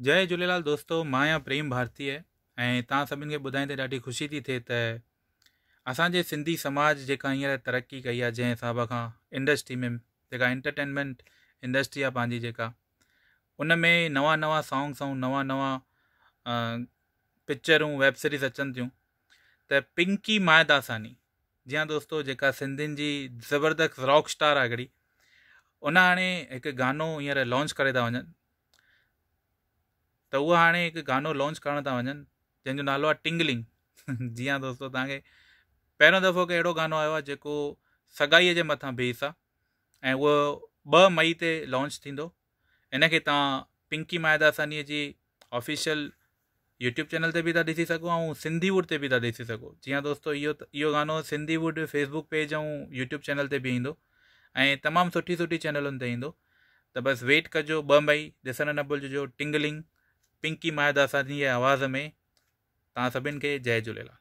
جئي جهوليلال دوستو مان آهيان پريم ڀارتي ۽ توهان سڀني کي ٻڌائيندي ڏاڍي خوشي ٿي ٿئي ته اسان جي سنڌي سماج جيڪا هينئر ترقي ڪئي آهي جنهن حساب کان انڊسٽري ۾ جيڪا انٽرٽينمينٽ انڊسٽري آهي پنهنجي جيڪا ان ۾ نوان نوان سانگس ۽ نوان نوان پڪچرون ويب سيريز اچن ٿيون ته پنڪي مائداساني جي ها دوستو جيڪا سنڌين جي زبردست راڪ اسٽار آهي هڪڙي ان هاڻي هڪ گانو هينئر لانچ ڪري ٿا وڃن ته اهو هاڻي هڪ گانو لانچ ڪرڻ ٿا وڃن جنهن جو نالو آهي ٽنگلنگ جي ها دوستو توهان کي پهريون دفعو هڪ اهڙو گانو آيو آهي جيڪو سڳائي جي مٿان بيس آهي ۽ اهو 2 مئي تي لانچ ٿيندو. ان کي توهان پنڪي مائداساني جي آفيشل يوٽيوب چينل تي به ٿا ڏسي سگهو ۽ سنڌي ووڊ تي به ٿا ڏسي سگهو. جي ها دوستو اهو گانو Sindhi wood Facebook page ۽ YouTube channel تي به ايندو ۽ تمام سٺي سٺي چينلن تي ايندو ته بس ويٽ ڪجو 2 مئي ڏسڻ نه ڀلجو ٽنگلنگ پنڪي مائداساني جي آواز ۾ توهان سڀن کي جئي جهوليلال.